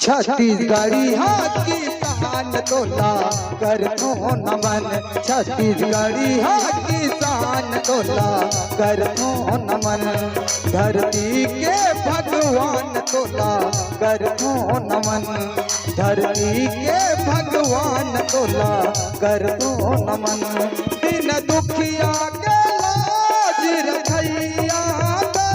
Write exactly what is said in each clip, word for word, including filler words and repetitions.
छत्तीसगढ़िया किसान तोला करथों नमन, छत्तीसगढ़िया किसान तोला करथों नमन। धरती के भगवान तोला करथों नमन, धरती के भगवान तोला करथों नमन। दीन दुखिया के लाज रखइया तो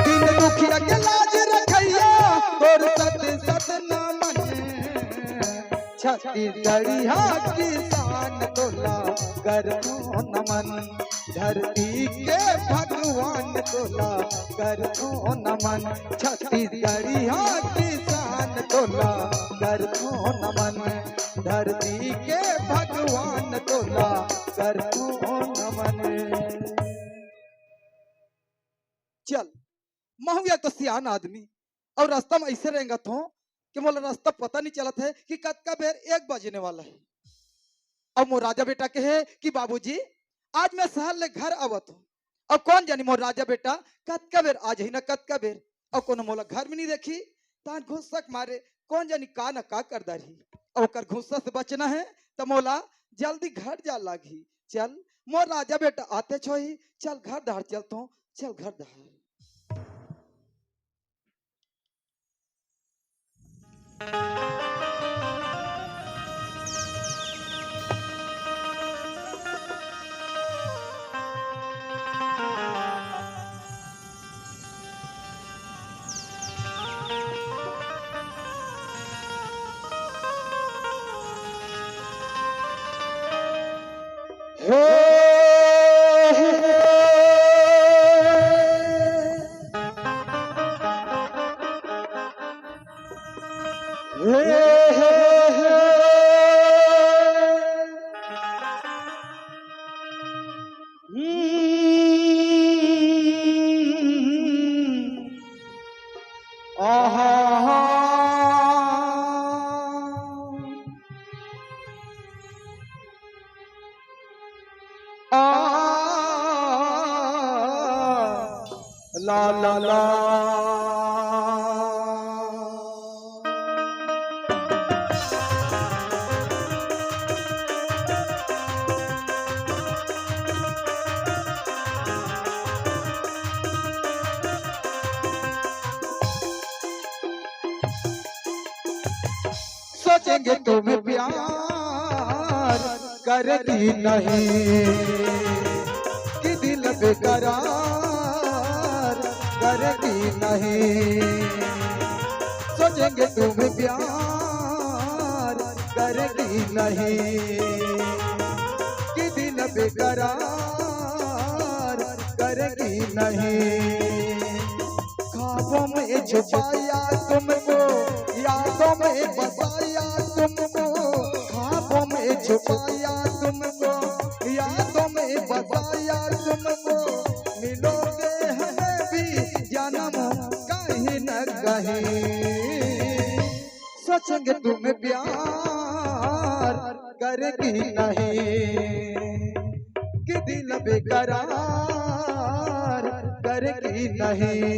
दीन दुखिया के लाज रखइया, तोर सत सत नमन। छत्तीसगढ़िया किसान तोला करथों नमन, धरती के भगवान तोला करथों नमन। छत्तीसगढ़िया किसान तोला करथों नमन, धरती के भगवान तोला करथों नमन। चल, महूँ या तो सियान आदमी अउ रस्ता म अइसे रेंगत हों कि मोला रस्ता पता नइ चलत हे कि कतका बेर एक बजने वाला हे। अउ मोर राजा बेटा कहे कि बाबूजी, आज मैं सहर ले घर आवत हों। अब कोन जानी मोर राजा बेटा कतका बेर आ जाही ना, कतका बेर। अउ कोनो मोला घर में नइ देखही, तहान गुस्सा के मारे कोन जानी का न का कर डारही। अउ ओकर गुस्सा से बचना हे, त मोला जल्दी घर जा लागही। चल, मोर राजा बेटा आतेच होही, चल घर डहर चलथों, चल घर डहर। सोचेंगे तुम प्यार करेगी नहीं कि दिल बेकरार करेगी नहीं। सोचेंगे तुम प्यार करेगी नहीं कि दिल बेकरार करेगी नहीं। ख्वाबों में छुपाया तुमको, यादों में बसाया तुमको, ख्वाबों में छुपाया तुमको, यादों में बसाया तुमको। मिलोगे हैं भी जन्म कहीं न कहीं। सोचेंगे तुम प्यार करेगी नहीं कि दिल बेकरार करेगी नहीं।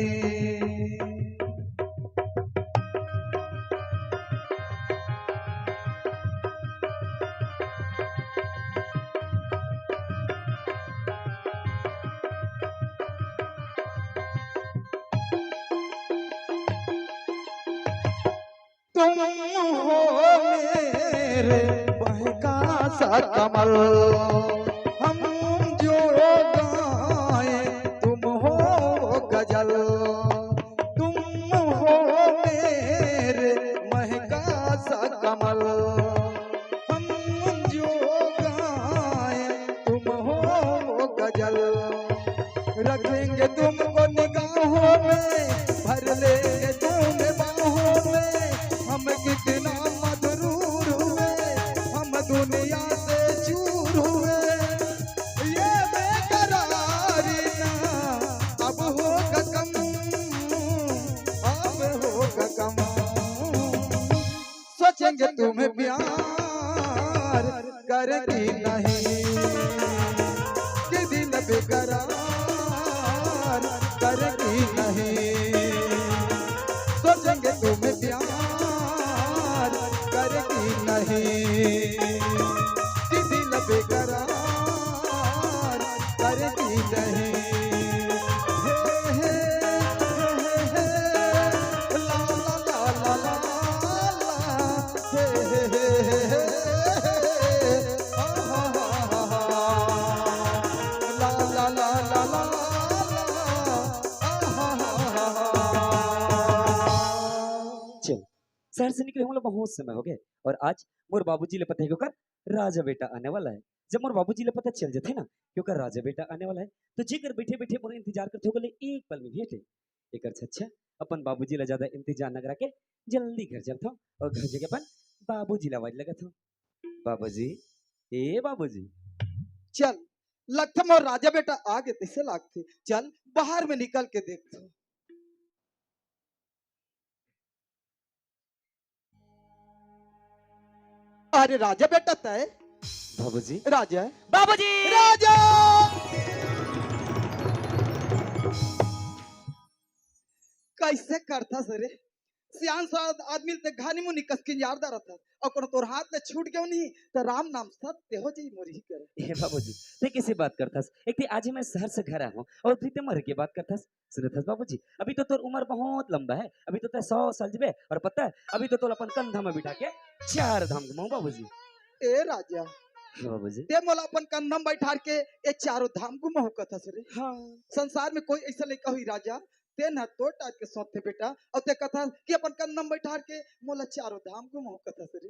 तुम हो मेरे बहका सा कमल, हम जो गाएं तुम हो गजल। तुम हो मेरे महका सा कमल, हम जो गाएं तुम हो गजल। रखेंगे तुमको निगाहों में, भर लेंगे तुम्हें बाहों में। हम कितना मगरूर हुए, हम दुनिया से चूर हुए। ये बेकरारी ना अब होगा कम, अब होगा कम। सोचेंगे तुम्हें प्यार करेगी नहीं कि दिल बेकरार शहर से निकले हमला बहुत समय हो गए, और आज मोर बाबूजी ले पता है कि ओकर राजा बेटा आने वाला है। जब मोर बाबूजी ले पता चल जाथे ना कि ओकर राजा बेटा आने वाला है, तो जेकर बैठे बैठे मोर इंतजार करथे, ओकर ले एक पल में भेंट ले। एकर से अच्छा अपन बाबूजी ला ज्यादा इंतजार न करा के जल्दी घर चलथव और घर जाके अपन बाबूजी ला आवाज लगाथव, "बाबूजी, ए बाबूजी।" चल, लगथे मोर राजा बेटा आ गे तइसे लागथे। चल, बाहर में निकल के देखथव। अरे राजा बेटा तय। बाबूजी। राजा। बाबूजी। राजा। कइसे करथस रे? सियान साद आदमी ते घानी मुनी कस किंजार दा रहथस। अउ कोनो तोर हाथ ले छूट गेव नहीं, त राम नाम सत्य हो जाई मोर ही करे। हे बाबूजी, ते कइसे बात करथस? एक ते आज ही मैं शहर से घर आए हूँ और फिर ते मरे के बात करथस। सुनत हस बाबूजी, अभी तो तोर उम्र बहुत लंबा है, अभी तो तय सौ साल जीबे, और पता है, अभी तो तोला अपन कंधा में बिठा के चार धाम घुमाऊं बाबूजी। ए राजा, हाँ बाबूजी। ते मोला अपन कंधा में बैठार के ए चारों धाम घुमाहू कथस रे? हाँ। संसार में कोई ऐसा लइका होही राजा, ते न तोर टाइप के सोचथे बेटा, अउ ते कथस कि अपन कंधा में बैठार के मोला चारों धाम घुमाहू कथस रे।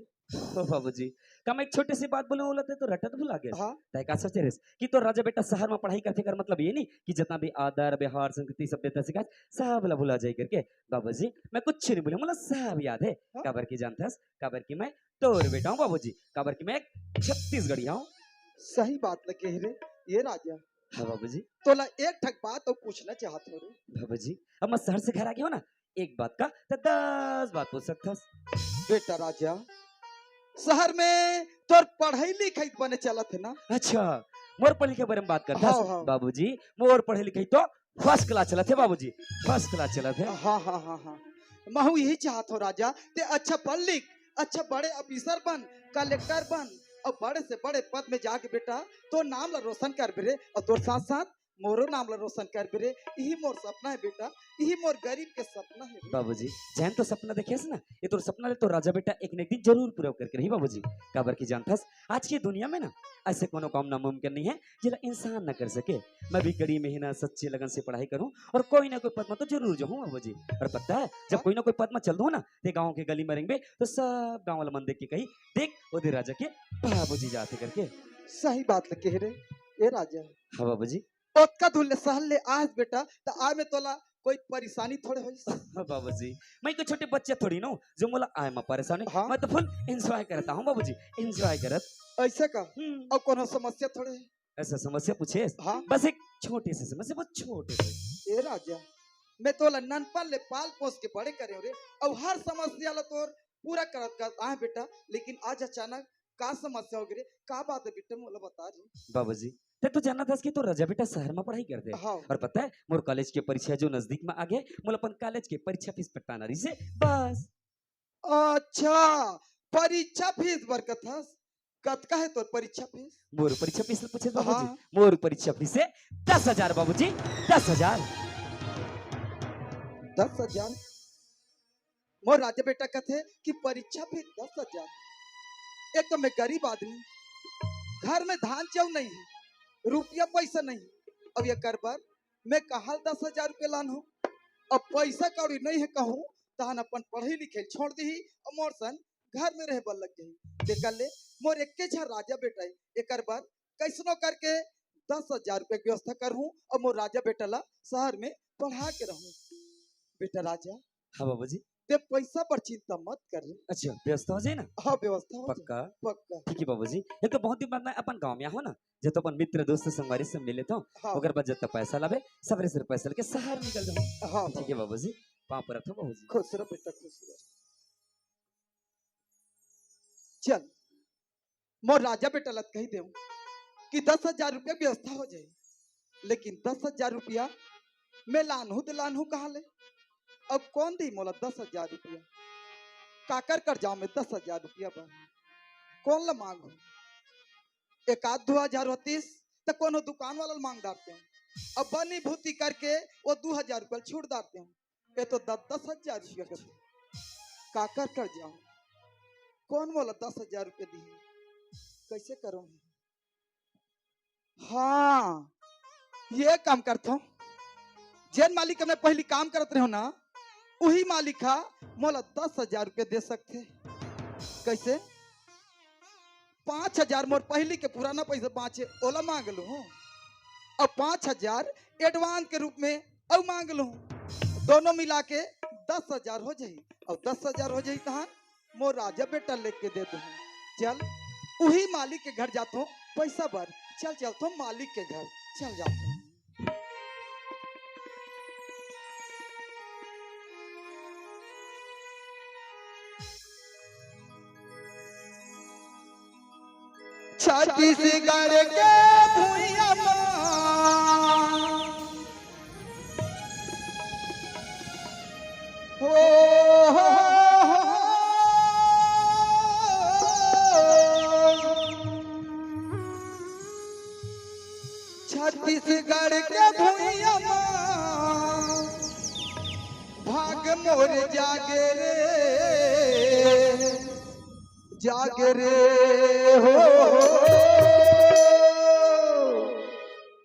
ओ बाबूजी, का मैं एक छोटी सी बात बोलूं, ओला ते तो रटत भुला गेस। हाँ। तय का सोचे रेस कि तोर राजा बेटा शहर में पढ़ाई करथे, कर मतलब ये नहीं कि जितना भी आदर, व्यवहार, संस्कृति, सभ्यता सिखाए, सब ला भुला जाए करके। बाबूजी, मैं कुछ नहीं बोलूं, मोला सब याद है। हाँ। काबर की जानथस, काबर की मैं तोर बेटा हूँ बाबूजी, काबर की मैं एक छत्तीसगढ़िया हूँ। सही बात ल कहे रे, ए राजा। हाँ बाबूजी। तोला एक ठक बात अउ पूछना चाहत हूँ रे। बाबूजी, अब मैं शहर से घर आ गया हूँ ना, एक बात का त दस बात पूछ सकथस। बेटा राजा, शहर में तोर पढ़ाई लिखाई बने चलत हे ना? अच्छा, मोर पढ़ाई लिखाई बारे में बात करथस? हाँ, हाँ। बाबूजी, मोर पढ़ाई लिखाई तो first class चलत हे बाबूजी, first class चलत हे। हाँ, हाँ, हाँ, हाँ। महू यही चाहत हूँ राजा, ते अच्छा पढ़ लिख, अच्छा बड़े officer बन, collector बन, अउ बड़े से बड़े पद में जाके बेटा तोर नाम ला रोशन करबे रे, अउ तोर साथ साथ मोरो नाम ला रोशन करबे रे, यही मोर सपना हे बेटा, यही मोर गरीब के सपना हे रे। बाबूजी, जैन तो सपना देखेस ना, ये तोर सपना ले तोर राजा बेटा एक न एक दिन जरूर पूरा करके रही बाबूजी। काबर की जानथस, आज की दुनिया में ना ऐसे कोनो काम नामुमकिन नहीं है जेला इंसान ना कर सके। मैं भी कड़ी मेहनत, सच्ची लगन से पढ़ाई करूँ और कोई ना कोई पद में तो जरूर जाऊँ बाबूजी। और पता है, जब हाँ? कोई ना कोई पद में चल दूँ ना, ते गाँव के गली में रेंगबे तो सब गाँव वाला मन देख के कही, "देख, ओदे राजा के बाबूजी जाथे" करके। सही बात ल कहे रे, ए राजा। हाँ बाबूजी। ओतका दूर ले शहर ले आस बेटा, त आए में तोला कोई परेशानी थोड़े होइस? बाबूजी, मैं कोई छोटे बच्चा थोड़ी ना हूँ जो मोला आए में परेशानी। हाँ। मैं तो full enjoy करता हूँ बाबूजी, enjoy करत। ऐसे का? हम्म। अउ कोनो समस्या थोड़े हे? ऐसा समस्या पूछे? हाँ। बस एक छोटे से समस्या, बहुत छोटे से। ए राजा, मैं तोला ननपन ले पाल पोस के बड़े करे हूँ रे, अउ हर समस्या ला तोर पूरा करत करत आए बेटा, लेकिन आज अचानक का समस्या हो गई रे? का बात है बेटा, मोला बता रे। बाबूजी, ते तो जानत हस कि तोर राजा बेटा शहर में पढ़ाई करथे। हाँ। और पता है, मोर college के परीक्षा जो नजदीक में आ गे, मोला अपन college के परीक्षा फीस पटाना रहिसे, बस। अच्छा, परीक्षा फीस बर कथस? कतका हे तोर परीक्षा फीस? मोर परीक्षा फीस पूछे बाबूजी? हाँ। मोर परीक्षा फीस हे दस हजार बाबूजी, दस हजार। दस हजार? मोर राजा बेटा कथे कि परीक्षा फीस दस हजार। एक तो मैं गरीब आदमी, घर में धान चाउर नहीं हे, रुपया पैसा नहीं हे। अब एकर बर मैं कहाँ दस हजार रुपया लानहूँ? अब पैसा कौड़ी नहीं हे कहूँ, तहन अपन पढ़ई लिखई छोड़ दिही अउ मोर सन घर में रहे बर लग जाही। तेकर ले मोर एके झन राजा बेटा हे, एकर बर कइसनो करके दस हजार रुपया के व्यवस्था करहूँ अउ मोर राजा बेटा ला शहर में पढ़ा के रहूँ। बेटा राजा, हाँ बाबूजी। ते पैसा पर चिंता मत कर रे। अच्छा, व्यवस्था हो जाए ना? हाँ, व्यवस्था हो जाए। पक्का? पक्का। ठीक है बाबूजी, एक तो बहुत दिन बाद मैं अपन गाँव में आहूँ ना, जब तो अपन मित्र दोस्त संगवारी से मिले तो हाँ। ओकर बाद जब तो पैसा लाबे, सबरे से पैसा लेके शहर निकल जाहूँ। हाँ, ठीक है बाबूजी, पाँव परत हँव बाबूजी। खुश रह बेटा, खुश रह। चल, मोर राजा बेटा ला कहि देहूँ कि दस हजार रुपया व्यवस्था हो जाए, लेकिन दस हजार रुपया मैं लानहूँ त लानहूँ कहाँ ले? अब कोन दिही मोला दस हजार रुपया? काकर कर जाँव मैं दस हजार रुपया बर? कोन ला माँगहूँ? एक आध दू हजार होतिस त कोनो दुकान वाला ला माँग डारतेंव। अब बनी भूती करके ओ दू हजार रुपया ला छूट डारतेंव। ए तो दस दस हजार रुपया कथे। काकर कर जाँव? कोन मोला दस हजार रुपया दिही? कइसे करँव? हाँ, ये काम करथँव। जेन मालिक में पहिली काम करत रहेंव ना, उही मालिक हा मोला दस हजार रुपया दे सकथे। कइसे? पाँच हजार मोर पहिली के पुराना पइसा बाँचे, ओला मांग लूँ, अउ पाँच हजार advance के रूप में अउ मांग लूँ, दोनों मिला के दस हजार हो जाही, अउ दस हजार हो जाही तहान मोर राजा बेटा लेके दे दूँ। चल, उही मालिक के घर जाथों पइसा बर। चल, चलथों मालिक के घर, चल जाथों। छत्तीसगढ़ के भुइयां मा हो, हो, हो, हो। छत्तीसगढ़ के भुइयां मा भाग मोर जागे रे, जागे रे हो।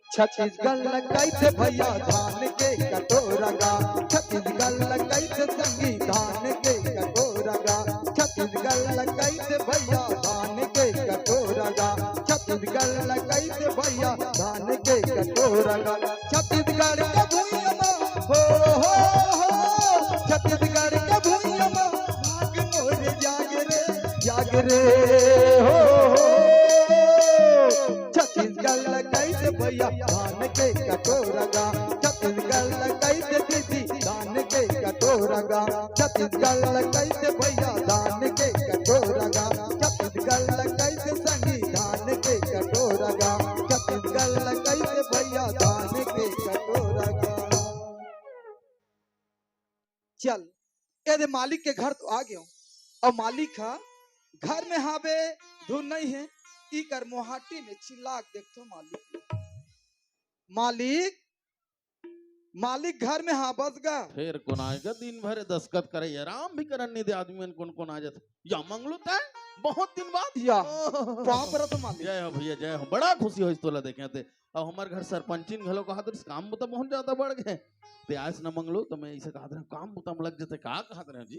छत्तीसगढ़ ल कहिथे भैया धान के कटोरा गा, छत्तीसगढ़ ल कहिथे संगी धान के कटोरा गा, छत्तीसगढ़ ल कहिथे भैया धान के कटोरा गा, छत्तीसगढ़ ल कहिथे भैया धान के कटोरा गा। छत्तीसगढ़ के भुइयां मा हो, हो, हो, छत्तीसगढ़ के भुइयां मा भाग मोर जाग रे, जाग रे हो, हो। छत्तीसगढ़ ल कहिथे भैया धान के कटोरा गा, छत्तीसगढ़ ल कहिथे दीदी धान के कटोरा गा, छत्तीसगढ़ ल कहिथे भैया धान के कटोरा गा, छत्तीसगढ़ ल कहिथे संगी धान के कटोरा गा, छत्तीसगढ़ ल कहिथे भैया धान के कटोरा गा। चल, एदे मालिक के घर तो आ गेंव, अउ मालिक हा घर में हाबे धुन नइ हे, इकर मोहाटी में चिल्ला के देखथों मालिक। मालिक, मालिक घर में हाबस गा। फेर कोन आय गा? दिन भर दस्खत करे, आराम भी करन नइ दे आदमी मन, कोन कोन आ जाथे। या मंगलू तैं, बहुत दिन बाद। या, ओह। पाँव परत हों मालिक। जय हो भैया, जय हो। बड़ा खुशी होइस तोला देखेंव ते। अउ हमर घर सरपंचिन घलो कहत रहिस, काम बुता बहुत ज्यादा बढ़ गे। ते आयस न मंगलू, त मैं अइसे कहत रहेंव, काम बुता म लग जाते, का कहत रहेंव जी?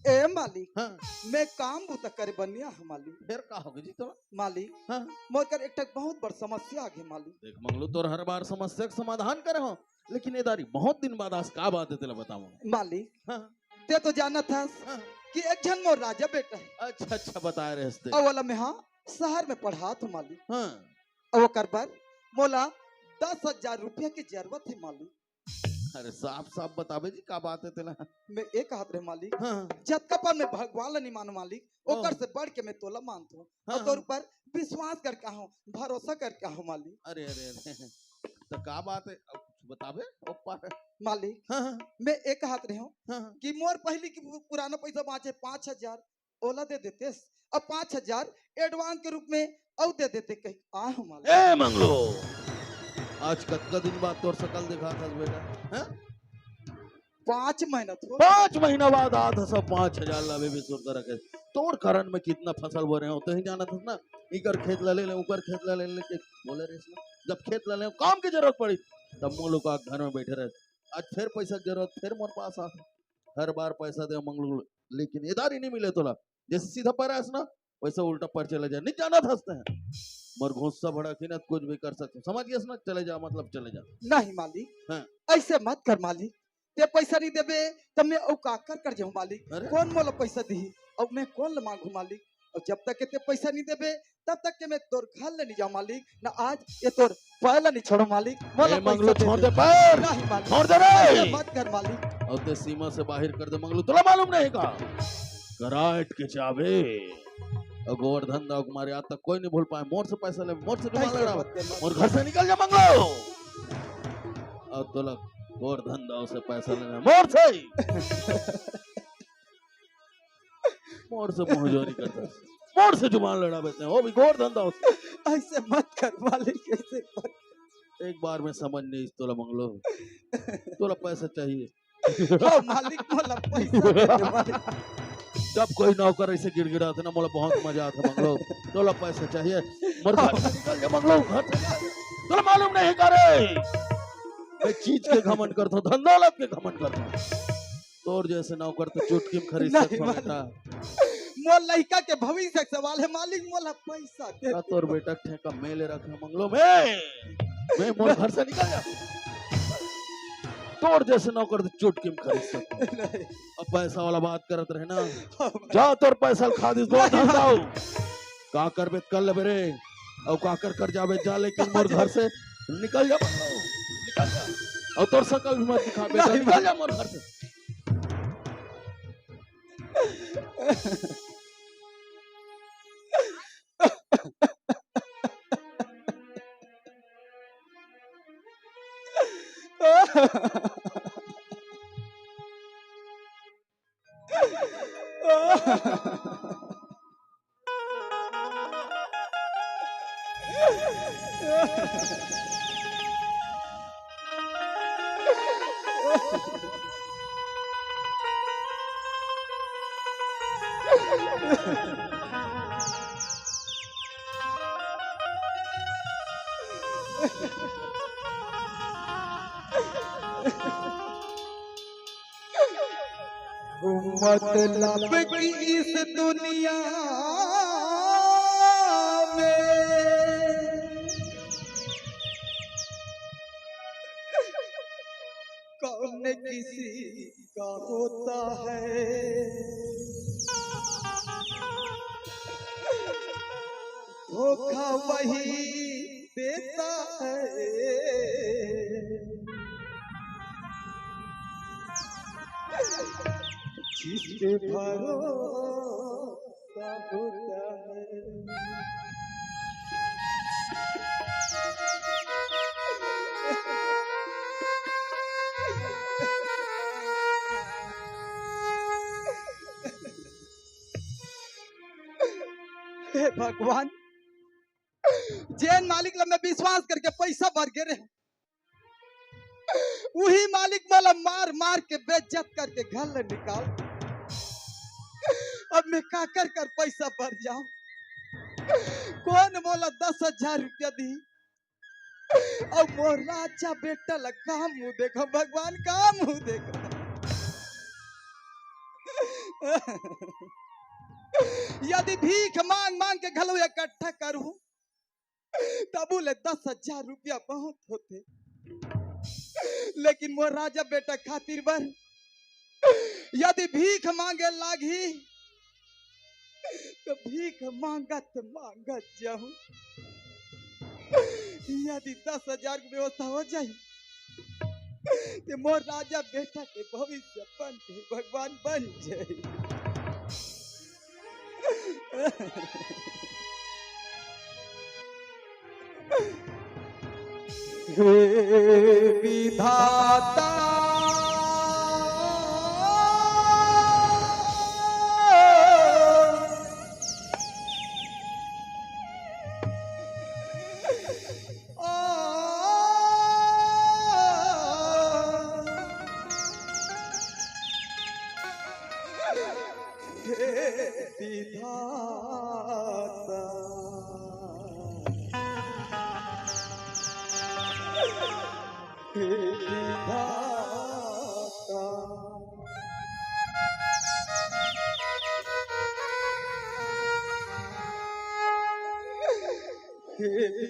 ए मालिक, हाँ। मैं काम बुता करे बर नइ आहों मालिक। फेर का होगे जी तोला? मालिक, हाँ। मोर कर एक ठक बहुत बड़ समस्या आगे मालिक। देख मंगलू, तोर हर बार समस्या के समाधान करे हों, लेकिन ए दारी बहुत दिन बाद आज का बात हे तेला बतावंव। मालिक, हाँ। ते तो जानत हस हाँ। कि एक झन मोर राजा बेटा हे। अच्छा, अच्छा, बताय रहेस ते। अउ ओला मैं हा शहर में पढ़ात हों मालिक। हाँ। अउ ओकर बर मोला दस हजार रुपया के जरूरत हे मालिक। अरे साफ साफ बताबे जी, का बात हे तेला? मैं ए कहत रहेंव मालिक, हाँ। जतका पर मैं भगवान ला नइ मानों मालिक, ओकर ओह। से बढ़ के मैं तोला मानथों। हाँ, अउ तोर हाँ। ऊपर विश्वास करके आहों, भरोसा करके आहों मालिक। अरे, अरे, अरे, त का बात हे? अब कुछ बताबे, ओकर। मालिक, हाँ, हाँ। मैं ए कहत रहेंव हाँ, हाँ। कि मोर पहिली के पु-, पुराना पइसा बाँचे पाँच हजार, ओला दे देतेस, अउ पाँच हजार advance के रूप में अउ दे देते कहिके आहों मालिक। ए मंगलू, आज कतका दिन बाद तोर सकल देखात हस बेटा, हैं? पाँच महीना तो। पाँच महीना बाद आत हस, पाँच हजार ला अभी भी सुरता रखे। तोर कारण मैं कितना फसल बोए हों, तहीं जानत हस ना, इकर खेत ला ले ले, उकर खेत ला ले ले के बोले रहिस ना। जब खेत ला ले, काम के जरूरत पड़ी, तब मोर लोग का घर में बैठे रहे। आज फेर पइसा के जरूरत, फेर मोर पास आत हे। हर बार पइसा दे मंगलू, लेकिन ए दारी नइ मिले तोला। जइसे सीधा पर आयस ना, वइसे उल्टा पर चले जाय। नइ जानत हस तैं। मोर गुस्सा भड़कही ना, कुछ भी कर सकथों। समझ गेस ना? चले जा, मतलब चले जा। नहीं मालिक, हाँ। अइसे मत कर मालिक। ते पइसा नइ देबे, त मैं अउ काकर कर जाहूँ मालिक? अरे। कोन मोला पइसा दिही? अउ मैं कोन ल मांगहूँ मालिक? अउ जब तक के ते पइसा नइ देबे, तब तक के मैं तोर घर ले नइ जाहूँ मालिक। ना आज ए तोर पैर ल नइ छोड़ों मालिक। मोला ए, मंगलू, पइसा दे छोड़ दे। दे पैर। नहीं मालिक। छोड़ दे रे। अइसे मत कर मालिक। अउ ते सीमा से बाहिर कर दे मंगलू, तोला मालूम नहीं का? कराट के चाबे। अउ गोवर्धन दाऊ के मारे आज तक कोई नइ भूल पाय। मोर से पइसा ले, मोर से जुबान अइसे लड़ावे। मत कर, मत मोर घर से निकल जा मंगलू। अउ तोला गोवर्धन दाऊ से पइसा लेना हे, मोर से। मोर से मुंहजोरी करथस, मोर से जुबान लड़ाबे तैं, ओ भी गोवर्धन दाऊ से। अइसे मत कर मालिक, अइसे मत। एक बार में समझ नइ आइस तोला मंगलू, तोला पइसा चाहिए। हाँ मालिक, मोला पइसा दे दे मालिक। जब कोई नौकर अइसे गिड़गिड़ाथे ना, मोला बहुत मजा आथे मंगलू। तोला पइसा चाहिए, मोर घर से निकल जा मंगलू, घर से निकल। तोला मालूम नहीं का रे, मैं चीज के घमंड करथों, धन दौलत के घमंड करथों। तोर जैसे नौकर तो चुटकी में खरीद नहीं सकथो मालिक। बेटा। मोर लइका के भविष्य के सवाल हे मालिक, मोला पैसा दे। का तोर बेटा के ठेका मैं ले रखे मंगलू में? मैं मोर घर से निकल जा। तोर जैसे नौकर तो चुटकी में खरीद सकथो। नहीं। अब पैसा वाला बात करत रहे ना। हाँ। जा तोर पैसा खा दिस, दो नहीं। धंधा हो। का करबे त कर लेबे रे, अउ का कर कर जाबे जा, लेकिन मोर घर से निकल जा, निकल जा। अउ तोर शकल भी मत दिखाबे, नहीं, निकल जा मोर घर से। मतलब कि इस दुनिया में कौन किसी का होता है, धोखा वही देता है। जिस पे भरोसा होता है। हे भगवान, जेन मालिक ला मैं विश्वास करके पैसा बर गे रहे, उही मालिक मोला मार मार के बेइज्जत करके घर ले निकाल। अब मैं काकर कर पैसा बर जाऊं? कौन मोला दस हजार रुपया दी? अब मोर राजा बेटा ला का मुंह देखो भगवान, का मुंह देखो? यदि भीख मांग मांग के घलो इकट्ठा करूं, तबू ले दस हजार रुपया बहुत होथे, लेकिन मोर राजा बेटा खातिर बर यदि भीख मांगे लागही, तो भीख मांगत मांगत जाऊं। यदि दस हजार के व्यवस्था हो जाए, तो मोर राजा बेटा के भविष्य बन जाए, भगवान बन जाए। हे विधाता, हे विधाता, हे विधाता, हे